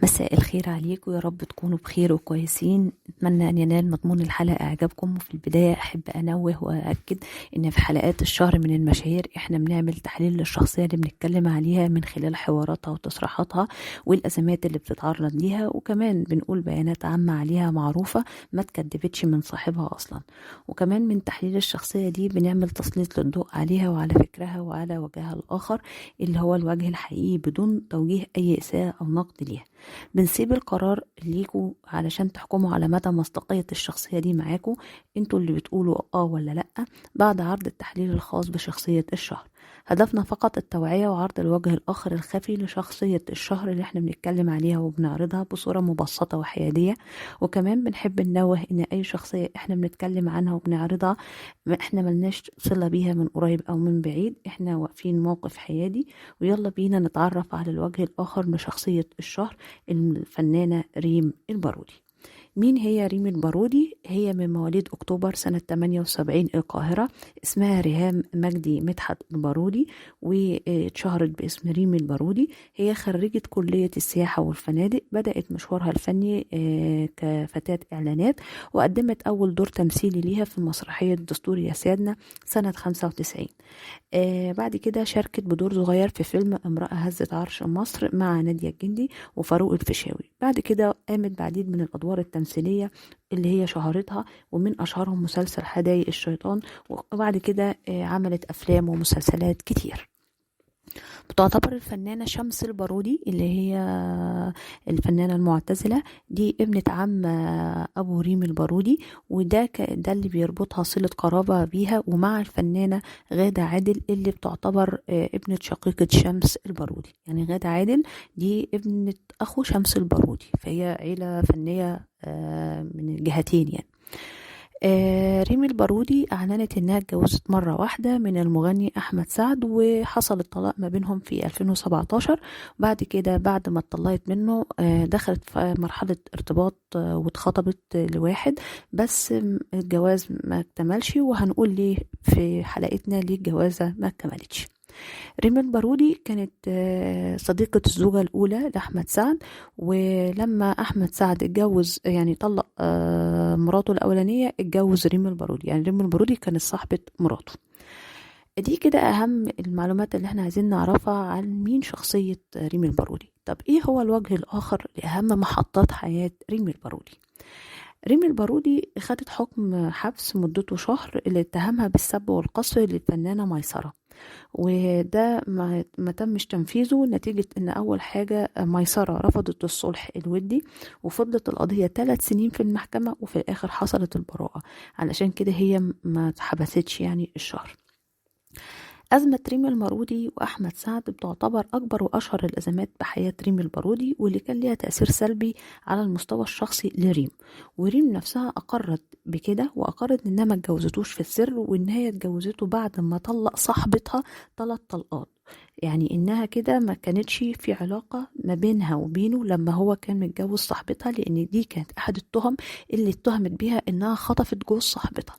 مساء الخير عليكم، يا رب تكونوا بخير وكويسين. اتمنى ان ينال مضمون الحلقة اعجابكم. وفي البداية احب انوه واكد ان في حلقات الشهر من المشاهير احنا بنعمل تحليل للشخصية اللي بنتكلم عليها من خلال حواراتها وتصريحاتها والازمات اللي بتتعرض ليها، وكمان بنقول بيانات عامة عليها معروفة ما تكدبتش من صاحبها اصلا. وكمان من تحليل الشخصية دي بنعمل تسليط للضوء عليها وعلى فكرها وعلى وجهها الاخر اللي هو الوجه الحقيقي بدون توجيه اي اساءه او نقد ليها. بنسيب القرار ليكوا علشان تحكموا على مدى مصداقية الشخصية دي معاكوا، انتوا اللي بتقولوا اه ولا لأ بعد عرض التحليل الخاص بشخصية الشهر. هدفنا فقط التوعية وعرض الوجه الآخر الخفي لشخصية الشهر اللي احنا بنتكلم عليها وبنعرضها بصورة مبسطة وحيادية. وكمان بنحب ننوه ان اي شخصية احنا بنتكلم عنها وبنعرضها احنا ملناش صلة بيها من قريب او من بعيد، احنا واقفين موقف حيادي. ويلا بينا نتعرف على الوجه الآخر لشخصية الشهر الفنانة ريم البارودي. مين هي ريم البارودي؟ هي من مواليد أكتوبر سنة 78 القاهرة. اسمها ريهام مجدي مدحت البارودي واتشهرت باسم ريم البارودي. هي خريجة كلية السياحة والفنادق. بدأت مشوارها الفني كفتاة إعلانات، وقدمت أول دور تمثيلي ليها في مسرحية دستور يا سيادنا سنة 95. بعد كده شاركت بدور صغير في فيلم امرأة هزت عرش مصر مع نادية الجندي وفاروق الفيشاوي. بعد كده قامت بعديد من الأدوار التمثيلية اللي هي شهرتها، ومن أشهرهم مسلسل حدايق الشيطان. وبعد كده عملت أفلام ومسلسلات كتير. بتعتبر الفنانة شمس البارودي اللي هي الفنانة المعتزلة دي ابنة عم أبو ريم البارودي، وده ده اللي بيربطها صلة قرابة بيها ومع الفنانة غادة عادل اللي بتعتبر ابنة شقيقة شمس البارودي. يعني غادة عادل دي ابنة أخو شمس البارودي، فهي عيلة فنية من الجهتين يعني. ريم البارودي أعلنت إنها اتجوزت مرة واحدة من المغني أحمد سعد، وحصل الطلاق ما بينهم في 2017. بعد كده بعد ما اتطلقت منه دخلت في مرحلة ارتباط واتخطبت لواحد، بس الجواز ما اكتملش، وهنقول ليه في حلقتنا ليه الجوازة ما اكتملتش. ريم البارودي كانت صديقة الزوجة الأولى لأحمد سعد، ولما أحمد سعد اتجوز يعني طلق مراته الأولانية اتجوز ريم البارودي. يعني ريم البارودي كانت صاحبة مراته. دي كده أهم المعلومات اللي احنا عايزين نعرفها عن مين شخصية ريم البارودي. طب ايه هو الوجه الآخر لأهم محطات حياة ريم البارودي؟ ريم البارودي خدت حكم حبس مدته شهر اللي اتهمها بالسب والقصف للفنانة ميسرة، وده ما تمش تنفيذه نتيجة ان اول حاجة ميسرة رفضت الصلح الودي، وفضلت القضية 3 سنين في المحكمة، وفي الاخر حصلت البراءة. علشان كده هي ما اتحبستش يعني الشهر. أزمة ريم البارودي وأحمد سعد بتعتبر أكبر وأشهر الأزمات بحياة ريم البارودي، واللي كان ليها تأثير سلبي على المستوى الشخصي لريم. وريم نفسها أقرت بكده، وأقرت إنها ما اتجوزتوش في السر، وإن هي اتجوزته بعد ما طلق صاحبتها 3 طلقات. يعني إنها كده ما كانتش في علاقة ما بينها وبينه لما هو كان متجوز صاحبتها، لأن دي كانت أحد التهم اللي اتهمت بيها إنها خطفت جوز صاحبتها،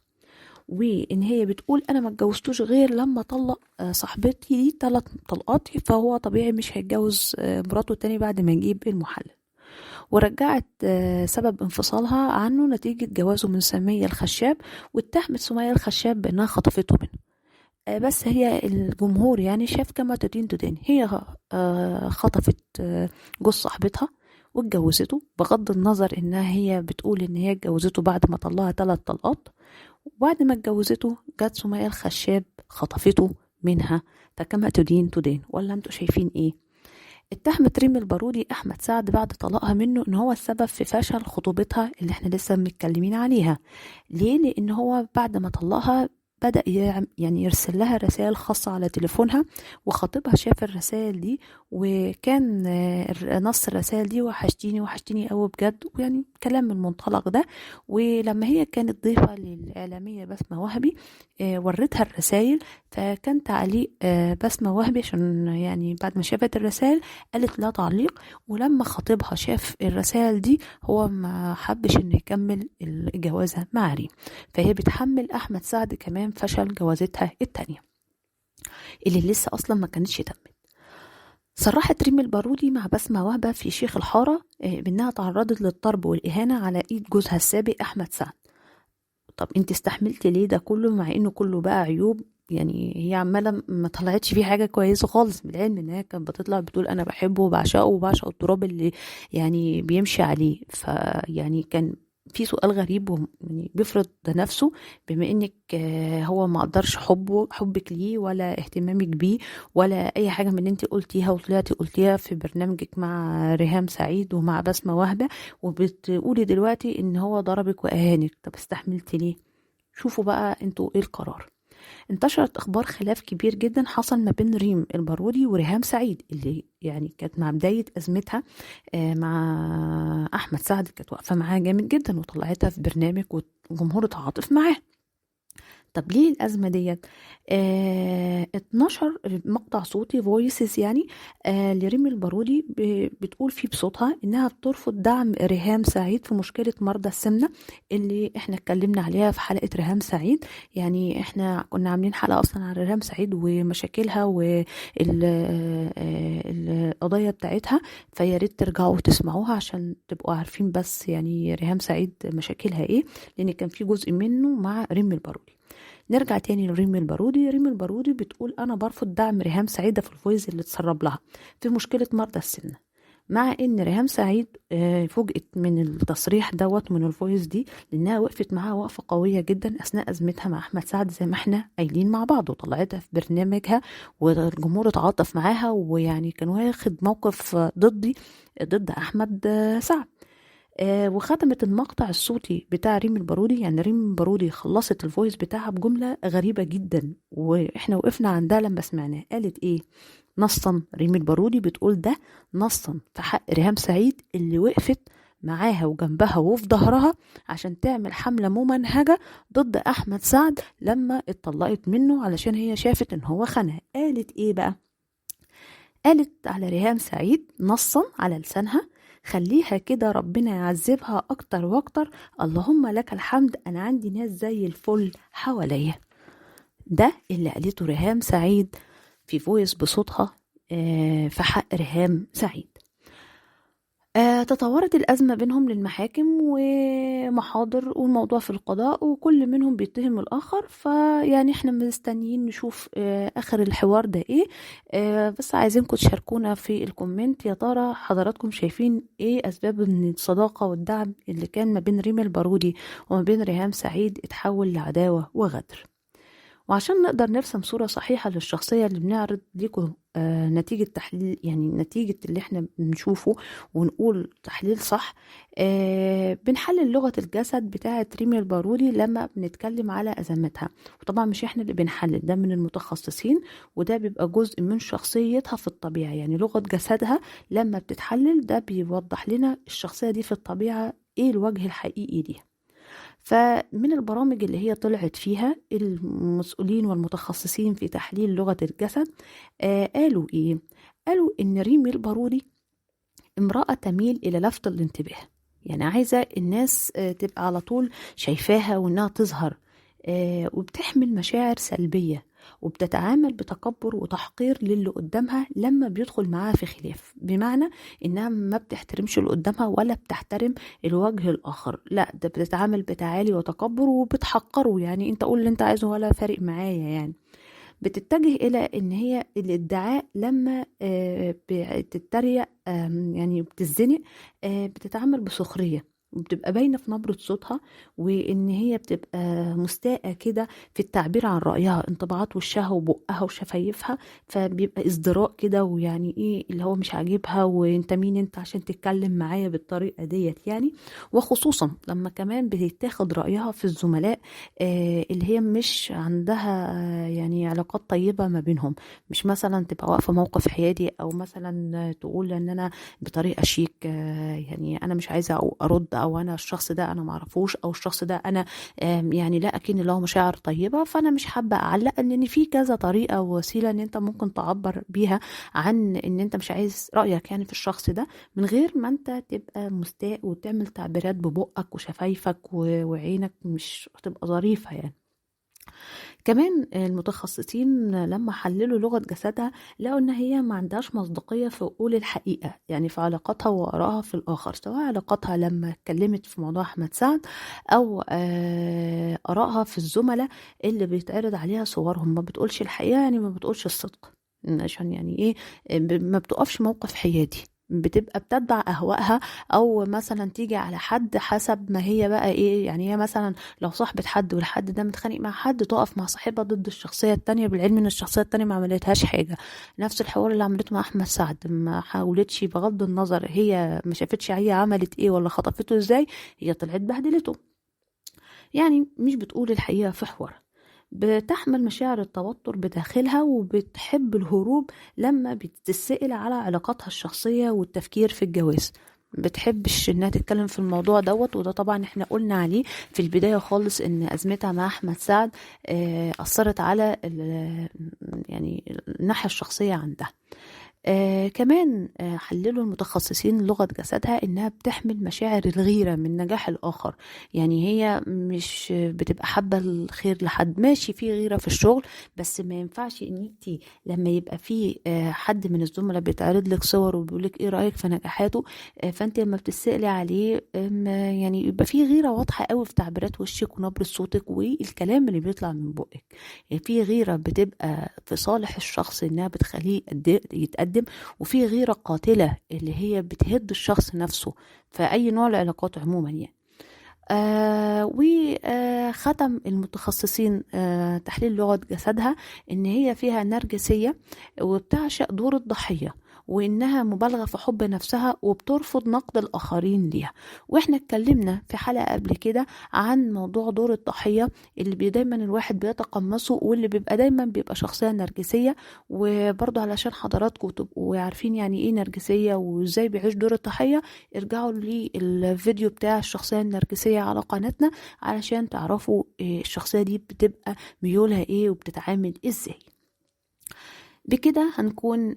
وإن هي بتقول أنا ما اتجوزتوش غير لما طلق صاحبتي دي 3 طلقات، فهو طبيعي مش هيتجوز مراته تاني بعد ما يجيب المحلل. ورجعت سبب انفصالها عنه نتيجة جوازه من سمية الخشاب، واتهمت سمية الخشاب بأنها خطفته منه. بس هي الجمهور يعني شاف كما تدين تدين، هي خطفت جوز صاحبتها واتجوزته، بغض النظر إنها هي بتقول إن هي اتجوزته بعد ما طلقها 3 طلقات. وبعد ما اتجوزته جت سمية الخشاب خطفته منها، فكما تدين تدين. ولا انتوا شايفين ايه؟ اتهمت ريم البارودي احمد سعد بعد طلاقها منه ان هو السبب في فشل خطوبتها اللي احنا لسه متكلمين عليها. ليه؟ لان هو بعد ما طلقها بدأ يعني يرسل لها رسائل خاصة على تليفونها، وخطيبها شاف الرسائل دي، وكان نص الرسائل دي وحشتيني وحشتيني قوي بجد، ويعني كلام من المنطلق ده. ولما هي كانت ضيفة للإعلامية بسمة وهبي ورتها الرسائل، فكان تعليق بسمة وهبي عشان يعني بعد ما شافت الرسائل قالت لا تعليق. ولما خطيبها شاف الرسائل دي هو ما حبش انه يكمل الجوازة مع ريم، فهي بتحمل أحمد سعد كمان فشل جوازتها التانية اللي لسه أصلا ما كانتش تمت. صرحت ريم البارودي مع بسمة وهبة في شيخ الحارة بأنها تعرضت للضرب والإهانة على إيد جوزها السابق أحمد سعد. طب انت استحملتي ليه ده كله مع انه كله بقى عيوب؟ يعني هي عمالة ما طلعتش فيه حاجة كويسة خالص، بالعلم انها كانت بتطلع بتقول انا بحبه وبعشقه وبعشق التراب اللي يعني بيمشي عليه. فيعني كان في سؤال غريب يعني بيفرض نفسه، بما انك هو ما قدرش حبك ليه ولا اهتمامك بيه ولا اي حاجة من اللي انت قلتيها وطلعتي قلتيها في برنامجك مع ريهام سعيد ومع بسمة وهبة، وبتقولي دلوقتي ان هو ضربك واهانك، طب استحملتي ليه؟ شوفوا بقى انتوا ايه القرار. انتشرت اخبار خلاف كبير جدا حصل ما بين ريم البارودي وريهام سعيد، اللي يعني كانت مع بداية ازمتها مع احمد سعد كانت واقفة معاه جامد جدا وطلعتها في برنامج والجمهور اتعاطف معاه. طب ليه الازمة ديت؟ 12 مقطع صوتي voices يعني لريم البارودي بتقول فيه بصوتها انها بترفض دعم ريهام سعيد في مشكلة مرضى السمنة اللي احنا اتكلمنا عليها في حلقة ريهام سعيد. يعني احنا كنا عاملين حلقة اصلا على ريهام سعيد ومشاكلها والقضايا بتاعتها، فيا ريت ترجعوا تسمعوها عشان تبقوا عارفين بس يعني ريهام سعيد مشاكلها ايه، لان كان في جزء منه مع ريم البارودي. نرجع تاني لريم البارودي. ريم البارودي بتقول انا برفض دعم ريهام سعيد في ال voice اللي اتسرب لها في مشكلة مرضى السمنة، مع ان ريهام سعيد فوجئت من التصريح دوت من ال voice دي، لانها وقفت معاها وقفه قوية جدا اثناء ازمتها مع احمد سعد زي ما احنا قايلين مع بعض، وطلعتها في برنامجها والجمهور اتعاطف معاها، ويعني كان واخد موقف ضد احمد سعد. وختمت المقطع الصوتي بتاع ريم البارودي، يعني ريم البارودي خلصت ال voice بتاعها بجملة غريبة جدا واحنا وقفنا عندها لما سمعناها. قالت ايه؟ نصا ريم البارودي بتقول ده نصا في حق ريهام سعيد اللي وقفت معاها وجنبها وفي ظهرها عشان تعمل حملة ممنهجة ضد أحمد سعد لما اتطلقت منه علشان هي شافت ان هو خانها. قالت ايه بقى؟ قالت على ريهام سعيد نصا على لسانها: خليها كده ربنا يعذبها اكتر واكتر، اللهم لك الحمد انا عندي ناس زي الفل حواليا. ده اللي قالته ريهام سعيد في voice بصوتها في حق ريهام سعيد. تطورت الأزمة بينهم للمحاكم ومحاضر والموضوع في القضاء، وكل منهم بيتهم الآخر. فيعني احنا مستنيين نشوف آخر الحوار ده ايه. بس عايزينكم تشاركونا في ال comment، يا ترى حضراتكم شايفين ايه أسباب ان الصداقة والدعم اللي كان ما بين ريم البارودي وما بين ريهام سعيد اتحول لعداوة وغدر؟ وعشان نقدر نرسم صورة صحيحة للشخصية اللي بنعرض لكم نتيجة تحليل، يعني نتيجة اللي احنا بنشوفه ونقول تحليل صح، بنحلل لغة الجسد بتاعة ريم البارودي لما بنتكلم على أزمتها. وطبعا مش احنا اللي بنحلل، ده من المتخصصين، وده بيبقى جزء من شخصيتها في الطبيعة. يعني لغة جسدها لما بتتحلل ده بيوضح لنا الشخصية دي في الطبيعة ايه الوجه الحقيقي ليها. فمن البرامج اللي هي طلعت فيها المسؤولين والمتخصصين في تحليل لغة الجسد قالوا إيه؟ قالوا إن ريم البارودي امرأة تميل إلى لفت الانتباه، يعني عايزة الناس تبقى على طول شايفاها وإنها تظهر، وبتحمل مشاعر سلبية، وبتتعامل بتكبر وتحقير للي قدامها لما بيدخل معاها في خلاف، بمعنى انها ما بتحترمش اللي قدامها ولا بتحترم الوجه الاخر، لا ده بتتعامل بتعالي وتكبر وبتحقره، يعني انت قول اللي انت عايزه ولا فارق معايا. يعني بتتجه الى ان هي الادعاء لما بتتريق، يعني بتزنق، بتتعامل بسخرية، وبتبقى باينة في نبرة صوتها، وإن هي بتبقى مستاءة كده في التعبير عن رأيها، انطباعات وشها وبقها وشفايفها، فبيبقى ازدراء كده، ويعني ايه اللي هو مش عاجبها، وانت مين انت عشان تتكلم معايا بالطريقة ديت يعني. وخصوصا لما كمان بتتاخد رأيها في الزملاء اللي هي مش عندها يعني علاقات طيبة ما بينهم، مش مثلا تبقى واقفة موقف حيادي، أو مثلا تقول ان أنا بطريقة شيك يعني أنا مش عايزة أرد، او انا الشخص ده انا معرفوش، او الشخص ده انا يعني لا اكن له مشاعر طيبة، فانا مش حابة اعلق. لان في كذا طريقه ووسيلة ان انت ممكن تعبر بيها عن ان انت مش عايز رايك يعني في الشخص ده، من غير ما انت تبقى مستاء وتعمل تعبيرات ببقك وشفايفك وعينك مش هتبقى ظريفة يعني. كمان المتخصصين لما حللوا لغة جسدها لقوا ان هي ما عندهاش مصداقية في قول الحقيقة، يعني في علاقاتها وآرائها في الآخر، سواء علاقاتها لما اتكلمت في موضوع أحمد سعد أو آرائها في الزملاء اللي بيتعرض عليها صورهم، ما بتقولش الحقيقة، يعني ما بتقولش الصدق، عشان يعني ايه، ما بتقفش موقف حيادي، بتبقى بتتبع أهوائها، أو مثلا تيجي على حد حسب ما هي بقى إيه، يعني هي مثلا لو صاحبة حد والحد ده متخانق مع حد تقف مع صاحبها ضد الشخصية التانية، بالعلم إن الشخصية التانية ما عملتهاش حاجة. نفس الحوار اللي عملته مع أحمد سعد، ما حاولتش بغض النظر هي ما شافتش هي عملت إيه ولا خطفته إزاي، هي طلعت بهدلته، يعني مش بتقول الحقيقة في حوارها. بتحمل مشاعر التوتر بداخلها، وبتحب الهروب لما بتتسأل على علاقاتها الشخصية والتفكير في الجواز، بتحبش انها تتكلم في الموضوع دوت. وده طبعا احنا قلنا عليه في البداية خالص ان ازمتها مع احمد سعد اثرت على يعني الناحية الشخصية عندها. كمان حللوا المتخصصين لغة جسدها إنها بتحمل مشاعر الغيرة من نجاح الآخر، يعني هي مش بتبقى حابة الخير لحد، ماشي في غيرة في الشغل، بس ما ينفعش إن انتي لما يبقى في حد من الزملاء بيتعرض لك صور وبيقولك إيه رأيك في نجاحاته، فأنت لما بتسألي عليه يعني يبقى في غيرة واضحة قوي في تعبيرات وشك ونبرة صوتك والكلام اللي بيطلع من بقك. يعني في غيرة بتبقى في صالح الشخص إنها بتخليه يتقدم، وفي غيرة قاتلة اللي هي بتهد الشخص نفسه في أي نوع العلاقات عموما يعني. وختم المتخصصين تحليل لغة جسدها إن هي فيها نرجسية وبتعشق دور الضحية، وإنها مبالغة في حب نفسها وبترفض نقد الآخرين ليها. وإحنا اتكلمنا في حلقة قبل كده عن موضوع دور الضحية اللي دايما الواحد بيتقمصه، واللي بيبقى دايما بيبقى شخصية نرجسية. وبرضه علشان حضراتكم تبقوا عارفين يعني إيه نرجسية وإزاي بيعيش دور الضحية، ارجعوا للفيديو بتاع الشخصية النرجسية على قناتنا علشان تعرفوا الشخصية دي بتبقى ميولها إيه وبتتعامل إزاي. بكده هنكون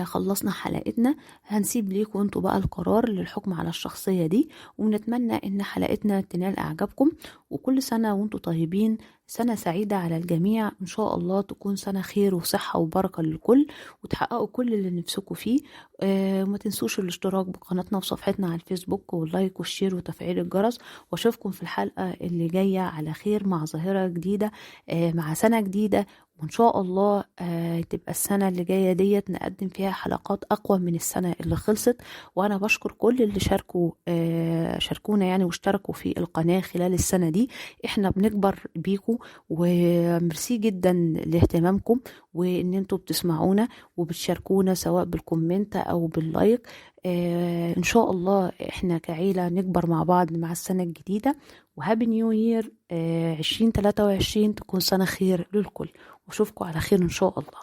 خلصنا حلقتنا. هنسيب ليكم انتوا بقى القرار للحكم على الشخصية دي، ونتمنى ان حلقتنا تنال اعجابكم. وكل سنة وانتوا طيبين، سنة سعيدة على الجميع ان شاء الله، تكون سنة خير وصحة وبركة للكل، وتحققوا كل اللي نفسكم فيه. وما تنسوش الاشتراك بقناتنا وصفحتنا على الفيسبوك، وال like وال share وتفعيل الجرس. واشوفكم في الحلقة اللي جاية على خير مع ظاهرة جديدة، مع سنة جديدة، وإن شاء الله تبقى السنة اللي جاية ديت نقدم فيها حلقات أقوى من السنة اللي خلصت. وأنا بشكر كل اللي شاركونا يعني واشتركوا في القناة خلال السنة دي، إحنا بنكبر بيكم، وميرسي جدا لاهتمامكم وإن انتوا بتسمعونا وبتشاركونا سواء بال comment أو بال like. إن شاء الله إحنا كعيلة نكبر مع بعض مع السنة الجديدة. و happy new year 2023 تكون سنة خير للكل، واشوفكم على خير إن شاء الله.